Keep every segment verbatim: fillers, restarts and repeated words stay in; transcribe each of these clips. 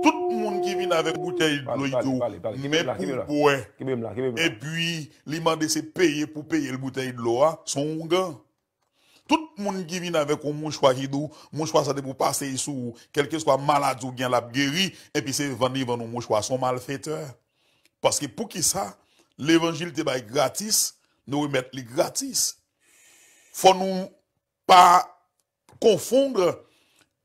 Tout moun ki vin avèk boutèy dlo, li di w, men pou bwè. Epi, li mande se peye pou peye l boutèy dlo a, se yon ougan. Tout moun ki vin avèk yon mouchwa ki di w, mouchwa sa te pou pase sou ou, kèlkeswa maladi w gen, l ap geri, epi se vann li vann ou mouchwa, se yon malfetè. Paske poukisa levanjil te bay gratis, nou remèt li gratis? Fò nou pa confondre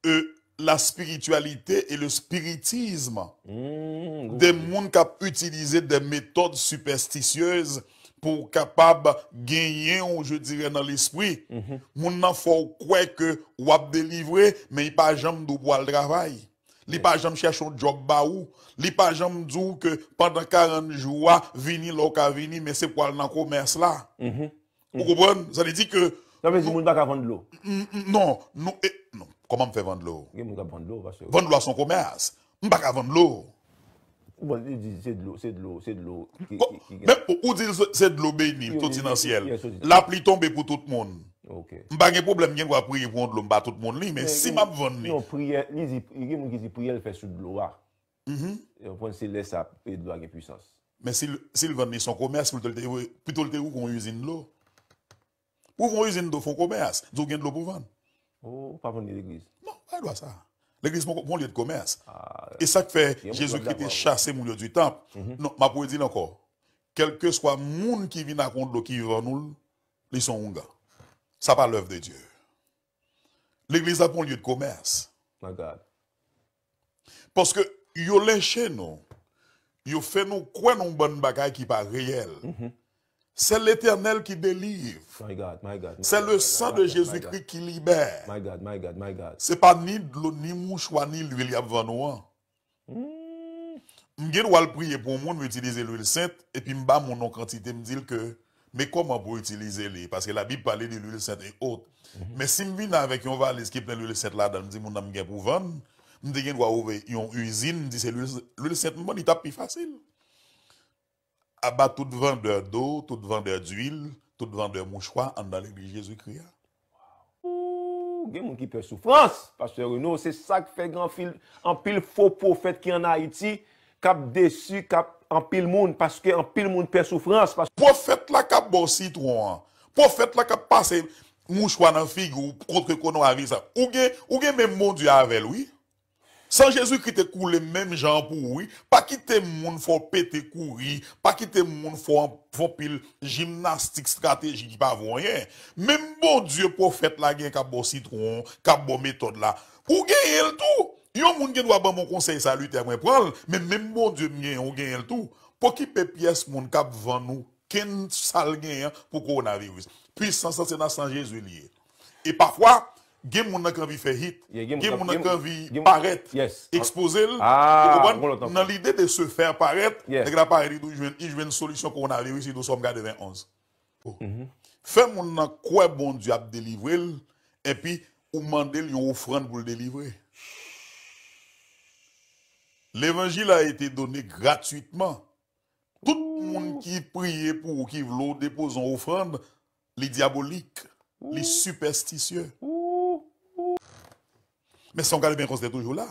euh, la spiritualité et le spiritisme. De moun k ap itilize de metòd sipèstisyez pou kapab genyen w, je dirais, nan lespri. Moun nan fè w kwè ke w ap delivre, men li pa janm di w pou al travay. Li pa janm chèche yon djòb ba ou. Li pa janm di w ke pandan karant jou a, vini lè w ka vini, men se pou al nan komès la. Ou konprann? Sa vle di ke... Sa vle di moun pa ka vann dlo? Non, non, non. Kòman m fè vann dlo? Gen moun k ap vann dlo, pastè. Vann dlo a se yon komès. M pa ka vann dlo. Bon, li di se dlo, se dlo, se dlo ki, ki, ki gen. Men ou, ou di l se, se dlo beni, soti nan syèl. Lapli tonbe pou tout moun. M pa gen pwoblèm, gen dwa priye pou yon dlo, m ba tout moun li, men si m ap vann li. Non, priyè, li di, gen moun ki di priyè l fè sou dlo a. Ou konprann, se lè sa, e dlo a gen pwisans. Men si l, si l vann li, se yon komès, pito l te, pito l te ouvri yon izin dlo. Pou ouvri yon izin dlo, fè yon komès. Di w gen dlo pou vann. Ou pa vann li legliz? Non, pa gen dwa sa. Legliz pa yon lye de komès. E sa k fè Jezikri te chase moun yo di tanp. Non, m ap redi l ankò. Kèlkeswa moun ki vin ak yon dlo ki vann ou l, li se yon oungan. Sa pa lèv de Dye. Legliz la pa yon lye de komès. Paske yo lenche nou. Yo fè nou kwè nan yon bann bagay ki pa reyèl. C'est l'Éternel qui délivre. C'est le sang de Jésus-Christ qui libère. Se pa ni dlo, ni mouchwa, ni lwil y ap vann ou an. M gen dwa al priye pou yon moun, m itilize lwil sent, epi m ba moun yon kantite, m di l ke, men kòman pou w itilize li, paske Labib pale de lwil sent e ot. Men si m vin avèk yon valiz ki plen lwil sent ladan l, m di moun nan m gen pou vann, m te gen dwa ouvri yon izin, m di se lwil, lwil sent m vann, li t ap pi fasil. Aba tout vandè do, tout vandè dwil, tout vandè mouchwa anndan legliz Jezikri a. Ooh, gen moun ki pè soufrans, Pastè Reno, se sa k fè gen anpil, anpil fo pwofèt ki ann Ayiti, k ap desi, k ap anpil moun, paske anpil moun pè soufrans. Pwofèt la k ap ba w sitwon an, pwofèt la k ap pase mouchwa nan figi w kont kowonaviris la, ou gen, ou gen menm Bondye avè l, wi. San Jezikri te koule menm jan an pou ou, wi. Pa kite moun fè w pete kouri. Pa kite moun fè w fè w anpil jimnastik, estrateji ki pa vo anyen. Menm Bondye pwofèt la gen k ap ba w sitwon, k ap ba w metòd la. Ou genyen l tou. Yon moun gen dwa ban m yon konsèy salitè, mwen pran l, men menm Bondye m genyen, ou genyen l tou. Pa okipe pyès moun k ap vann ou kenn sa l genyen pou kowonaviris. Pwisans lan se nan san Jezi li ye. E pafwa, gen moun nan ki anvi fè hit. Gen moun nan ki anvi parèt, ekspoze l. Ou konprann? Nan lide de se fè parèt, nèg la parèt, li di w jwenn, li jwenn solisyon kowonaviris, li di w Sòm katrevenn onz. Fè moun nan kwè Bondye ap delivre l, epi ou mande l yon ofrann pou l delivre. Levanjil a ete done gratwitman. Tout moun ki priye pou ou, ki vle w depoze yon ofrann, li dyabolik, li sipèstisye. Men Sòm katrevenn onz te toujou la.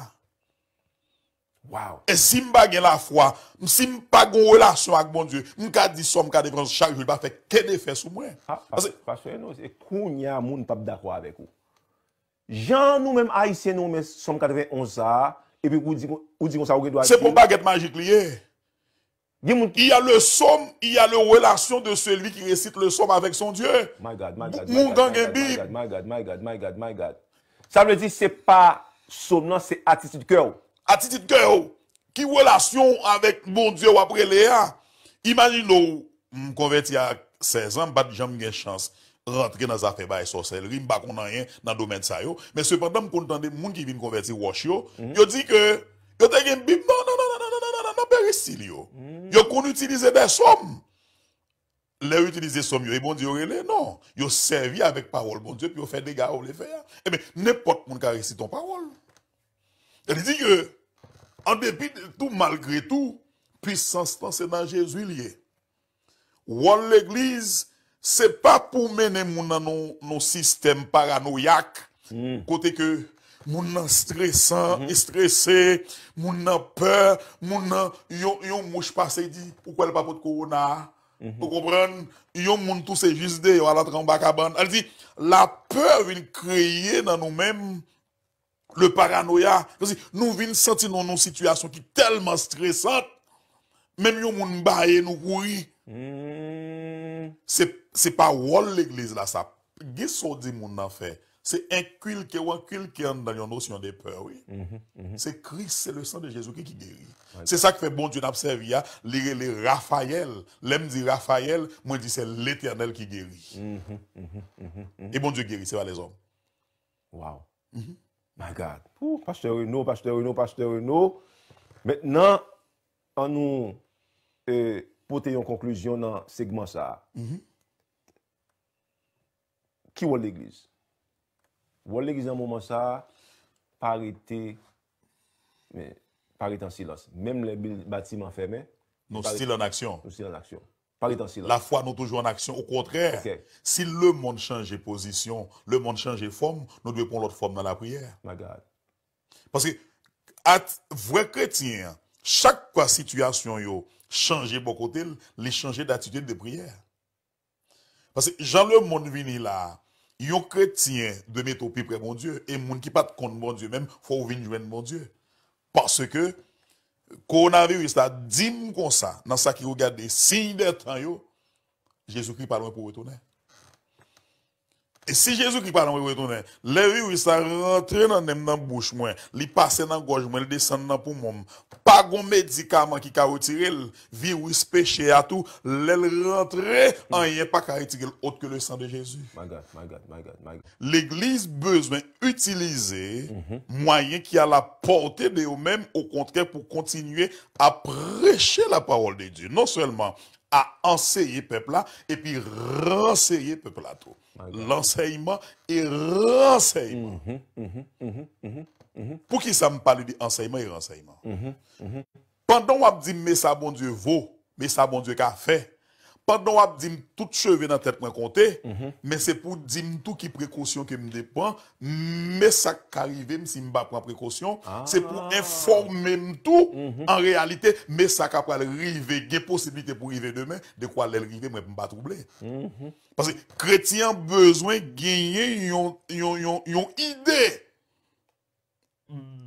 E si m pa gen lafwa, si m pa gen yon relasyon ak Bondye, m ka di Sòm katrevenn onz chak jou, li pa fè ken efè sou mwen. Pastè, non, se kounye a moun p ap dakò avèk ou. Jan nou menm Ayisyen nou renmen Sòm katrevenn onz sa a, epi ou di, ou di konsa ou gen dwa di. Se pa yon bagèt majik li ye. Gen moun ki... Il y a le psaume, il y a le relation de celui qui récite le psaume avec son Dieu. My God, my God, my God, my God, my God, my God, my God, my God. Sa vle di se pa psaume nan, se atitid kè w. Atitid kè w. Ki relasyon w avèk Bondye w ap rele a? Imajine w, m konvèti a sèz an, m pa t janm gen chans rantre nan zafè bay sòsèlri, m pa konn anyen nan domèn sa yo. Men sepandan, m konn tande moun ki vin konvèti wòch yo, yo di ke yo te gen Bib nan, nan, nan peristil yo. Yo konn itilize de sòm. Lè yo itilize sòm yo, e Bondye yo rele? Non. Yo sèvi avèk pawòl Bondye pou yo fè dega yo vle fè a. Ebyen, nenpòt moun ka resite yon pawòl. Sa vle di ke, an depi de tou, malgre tou, pwisans lan se nan Jezi l ye. Wòl legliz, se pa pou mennen moun nan yon, yon sistèm paranoyak, kote ke Moun nan stresan, estrese, moun nan pè, moun nan, yon, yon mouch pase, li di, ou kwè l pa pot kowona a? Ou konprann? Yon moun touse jis deyò a, l antre anba kabann. Al di, lapè vin kreye nan nou menm le paranoya. Kòmsi nou vin santi nou nan yon sitiyasyon ki tèlman stresan, menm yon moun baye nou kouri. Se, se pa wòl legliz la sa. Gen sa w di moun nan fè. Se enkilke, w enkilke anndan l yon nosyon de pè, wi. Se Kris, se le sang de Jésus-Christ ki geri. Se sa k fè Bondye n ap sèvi a, li rele Rafayèl. Lè m di Rafayèl, mwen di se Letènèl ki geri. E Bondye geri, se pa lèzòm. Wow. My God. Pou Pastè Reno, Pastè Reno, Pastè Reno. Mentnan, ann nou eh, pote yon konklizyon nan segman sa a. Ki wòl legliz? Wòl legliz nan moman sa a, pa rete, men, pa rete an silans. Menm lè bil- batiman fèmen, Nou still an aksyon. Nou still an aksyon. Pa rete an silans. Lafwa nou toujou an aksyon. Okontrè, si lemonn chanje pozisyon, lemonn chanje fòm, nou dwe pran lòt fòm nan lapriyè. My God. Paske at, vrè kretyen an, chak fwa sitiyasyon yo chanje bò kote l, li chanje datitid de priyè. Paske jan lemonn vini la a, yon kretyen dwe mete w pi pre Bondye, e moun ki pa t konn Bondye menm, fò w vin jwenn Bondye. Paske kowonaviris la di m konsa, nan sa ki regade siy dè tan yo, Jezikri pa lwen pou retounen. E si Jezikri pa lwen pou retounen, lè viris la rantre nan nen m, nan bouch mwen, li pase nan gòj mwen, li desann nan poumon m, pa gon medikaman ki ka retire l, viris peche a tou, lè l rantre, anyen pa ka retire l autre que le sang de Jésus. My God, my God, my God, my God. Legliz bezwen itilize mwayen ki a la pòte de yo menm, okontrè, pou kontinye a preche la parole de Dieu. Non sèlman a anseye pèp la, epi ranseye pèp la tou. Lansèyman e ransèyman. Poukisa m pale de ansèyman e ransèyman? Pandan w ap di m, men sa Bondye vo, men sa Bondye ka fè. Pandan w ap di m, tout cheve nan tèt mwen konte, men se pou w di m tou ki prekosyon ke m dwe pran, men sa k ka rive m si m pa pran prekosyon, se pou w enfòme m tou, an reyalite, men sa k ap pral rive, gen posiblite pou rive demen, de kwa lè l rive, mwen m pa twouble. Paske kretyen an bezwen genyen yon, yon, yon, yon ide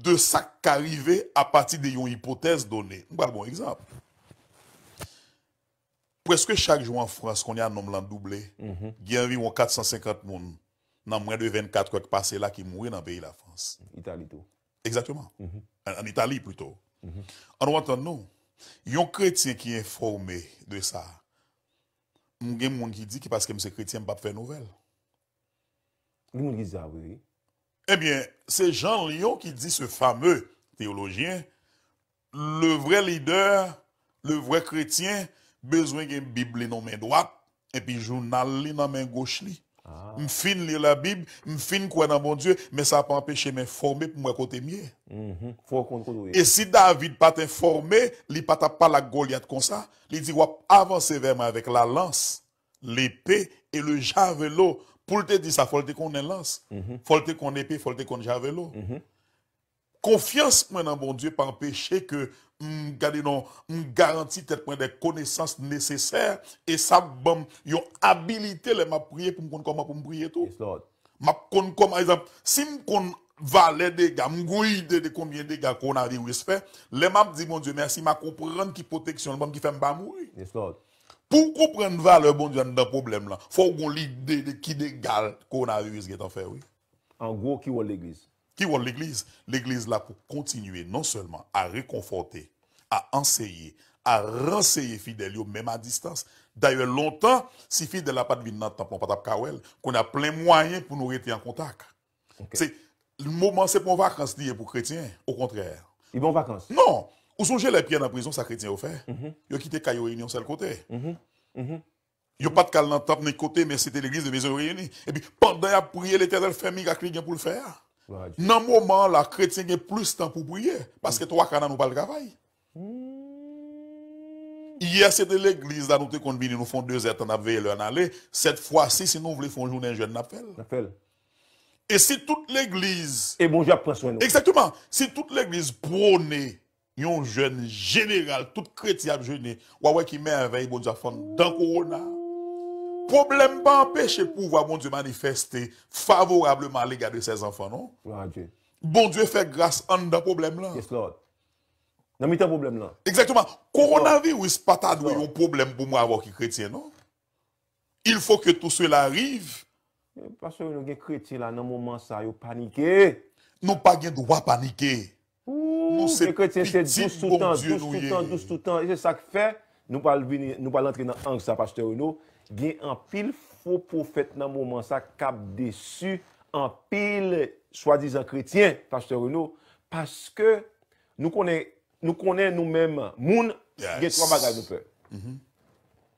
de sa k ka rive apati de yon ipotèz done. M pral ba w yon egzanp. Prèske chak jou an Frans, kounye a nonm lan double. Gen anviwon kat san senkant moun nan mwens de vennkat è k pase la ki mouri nan peyi Lafrans. Itali tou. Egzakteman. An, an Itali, plito. Ann nou antann nou. Yon kretyen ki enfòme de sa, m gen moun ki di ki paske m se kretyen, m p ap fè nouvèl. Gen moun ki di sa vre, wi. Ebyen, se Jean Lyon ki di, ce fameux théologien, le vrai leader, le vrai chrétien, bezwen gen Bib li nan men dwat, epi jounal li nan men goch li. M fin li Labib, m fin kwè nan Bondye, men sa pa anpeche m enfòme pou m wè kote m ye. Fò w konn kote w ye. E si David pa t enfòme, li pa t ap pale ak Golyat konsa. Li di, w ap avanse vè mwen avèk lalans, lepe e le javelo. Pou l te di sa, fò l te konnen lans, fò l te konn epe, fò l te konn javelo. Konfyans mwen nan Bondye pa anpeche ke m, gade non, m garanti tèt mwen de konesans nesesè, e sa ap ban m yon abilite lè m ap priye pou m konn kòman pou m priye tou. M ap konn kòman, egzanp, si m konn valè dega, m gon ide de konbyen dega kowonaviris fè, lè m ap di Bondye mèsi, m a konprann ki pwoteksyon l ban m ki fè m pa mouri. Pou w konprann valè Bondye anndan pwoblèm lan, fò w gon lide de ki dega kowonaviris gentan fè, wi. An gwo, ki wòl legliz? Ki wòl legliz? Legliz la pou kontinye non sèlman a rekonfòte, a anseye, a ranseye fidèl yo, menm a distans. Dayè, lontan, si fidèl la pa t vin nan tanp lan, w pa t ap ka wè l. Kounye a, plen mwayen pou nou rete an kontak. Se, moman se pa yon vakans li ye pou kretyen, okontrè. Li pa yon vakans. Non! Ou sonje lè Pyè nan prizon, sa kretyen yo fè? Yo kite kay yo reyini yon sèl kote. Yo pa t ka al nan tanp nenpòt kote, men se te legliz de Maison Réunie. Epi, pandan y ap priye, Letènèl fè mirak li gen pou l fè a. Nan moman an la, kretyen gen plis tan pou priye, paske twa ka nan nou pa al travay. Yè, se te legliz la, nou te konn vini, nou fè yon dezèdtan, n ap veye lè n ale. Sèt fwa si, si nou vle fè yon jounen jèn, n ap fè l. N ap fè l. E si tout legliz, E Bondye ap pran swen nou. Egzakteman, si tout legliz pwone yon jèn jeneral, tout kretyen ap jene, w a wè ki mèvèy Bondye ap fè anndan kowona. Pwoblèm pa anpeche pouvwa Bondye manifeste favorableman a légard de ses enfants, non. Glwa a Dye. Bondye fè gras anndan pwoblèm lan. Yes, Lord. Nan mitan pwoblèm lan. Egzakteman. Kowonaviris pa ta dwe yon pwoblèm pou mwen avè w ki kretyen, non. Il faut que tout cela arrive. Pastè, nou gen kretyen la nan moman sa, yo panike. Nou pa gen dwa panike. Nou se Gen kretyen se pitit dous toutan, Bondye dous nou ye. Toutan, dous toutan. E se sa k fè nou pral vini, nou pral antre nan ang sa, Pastè Reno. Gen anpil fo pwofèt nan moman sa k ap desi anpil swadizan kretyen, Pastè Reno, paske nou konnen, nou konnen nou menm moun, Yes. Gen twa bagay nou pè.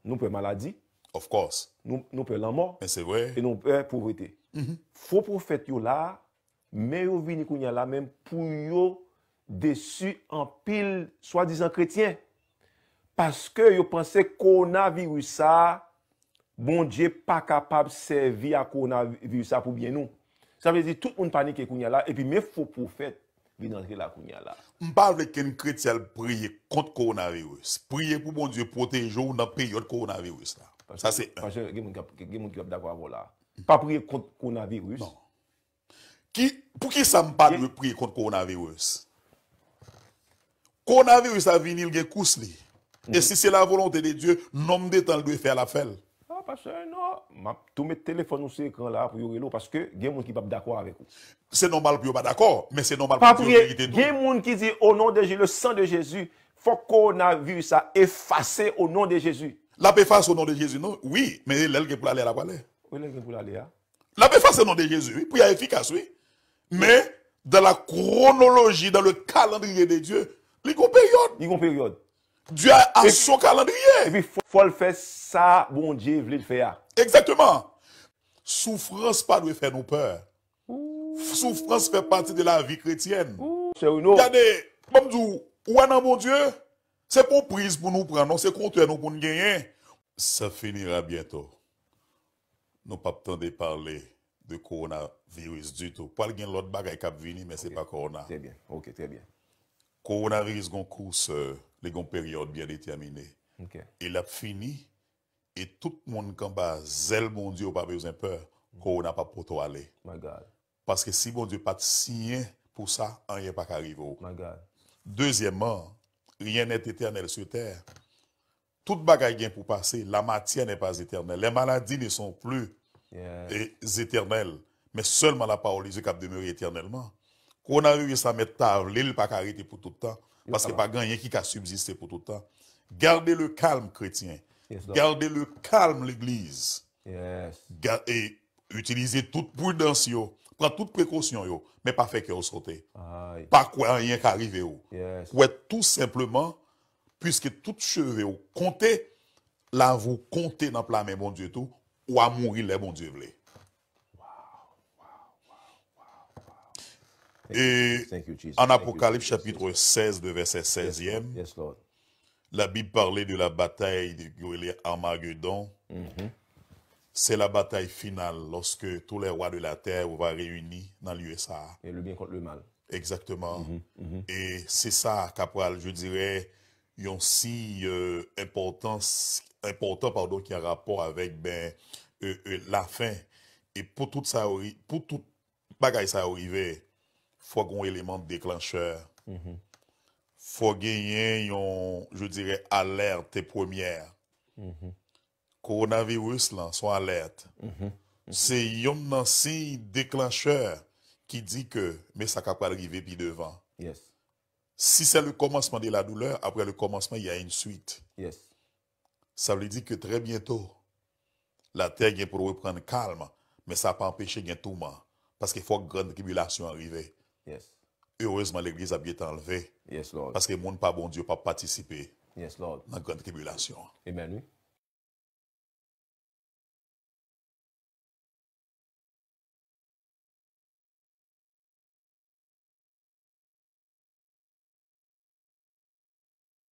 Nou pè maladi, Of course. nou, nou pè lanmò, Men se vre. E nou pè povrete. Fo pwofèt yo la, men yo vini kounye a la menm pou yo desi anpil swadizan kretyen. Paske yo panse kowonaviris sa, Bondye pa kapab sèvi a kowonaviris sa pou byen nou. Sa vle di tout moun panike kounye a la, epi men fo pwofèt vin antre la kounye a la. M pa vle kenn kretyen al priye kont kowonaviris. Priye pou Bondye pwoteje w nan peryòd kowonaviris la. Sa se en. Paske gen moun k ap, gen moun ki p ap dakò avè w la. Pa priye kont kowonaviris. Non. Ki, poukisa m pa dwe priye kont kowonaviris? Kowonaviris la vini, l gen kous li. E si se la volonte de Dye, nonm de tan l dwe fè a, l ap fè l. Ah, pastè, non. M ap tou met telefòn ou sou ekran la pou yo rele w, paske gen moun ki p ap dakò avèk ou. Se nòmal pou yo pa dakò, men se nòmal Pa pou di yo priye, verite tou. Gen moun ki di, au nom de Jésus, le sang de Jésus, fòk kowonaviris sa efase au nom de Jésus. L ap efase o non de Jezi, non? Wi, men lè l gen pou l ale a, l ap ale. Ou lè gen pou l ale a? L ap efase o non de Jezi, wi. Priyè efikas, wi. Men, dans la chronologie, dans le calendrier de Dieu, li gon peryòd. Li gon peryòd. Dieu a, a son calendrier. Epi fò, fò l fè sa Bondye vle l fè a. Egzakteman. Soufrans pa dwe fè nou pè. Soufrans fè pati de la vi kretyèn. Sè Reno, Gade, ban m di w, ou wè nan Bondye, se pa yon priz pou nou pran, non, se kontwè nou pou n genyen. Ça finira bientôt. Nou p ap tande pale de kowonaviris ditou. Pral gen lòt bagay k ap vini, men se pa kowona. Trè byen. Ok, trè byen. Kowonaviris gon kous, euh, li gon peryòd byen detèmine. Ok. E l ap fini, e tout moun k anba zèl Bondye, ou pa bezwen pè, kowona p ap pote w ale. My God. Paske si Bondye pa t siyen pou sa, anyen pa ka rive w. My God. Dezyèmman, rien n'est éternel sur terre. Tout bagay gen pou pase. La matière n'est pas éternelle. Les maladies ne sont plus Yeah. é- éternelles, mais seulement la parole de Dieu qui demeure éternellement. Kowonaviris la mèt ta vle, l pa ka rete pou tout tan, paske pa gen anyen ki ka sibziste pou tout tan. Gardez le calme, chrétien. Yes, Lord. Gardez le calme, legliz. Yes. Ga- e itilize tout pridans yo, pran tout prekosyon yo, men pa fè kè w sote. Ay. Pa kwè anyen ka rive w. Yes. Kwè tou senpleman, puiske tout cheve w konte, lavi w konte nan pla men Bondye tou, w a mouri lè Bondye vle. E Thank you, Jesus. an Thank you, Apocalypse Jesus. Chapitre seize, de verset seizième, Yes, Lord. la Bible parle de la bataille de, yo rele Armageddon. C'est la bataille finale lorsque tous les rois de la terre va réunir dans lieu sa. E le byen kont le mal. Exactement. E se sa k ap pral, je dirais, yon siy euh, enpòtans, enpòtan, padon, ki an rapò avèk, ben, euh, euh, lafen. E pou tout sa, pou tout bagay sa yo rive, fò gen yon eleman deklanchè. Fò genyen yon, je dirais, alerte premyè. Kowonaviris lan, se yon alèt. Se youn nan siy deklanchè ki di ke men sa k ap pral rive pi devan. Yes. Si c'est le commencement de la douleur, après le commencement, il y a une suite. Yes. Sa vle di ke trè byento, latè gen pou l reprann kalm, men sa pa anpeche gen touman, paske fòk grann tribilasyon an rive. Yes. Erezman, legliz ap gentan anlve, Yes, Lord. Paske moun pa Bondye p ap patisipe Yes, Lord. nan grann tribilasyon an. Amen, wi.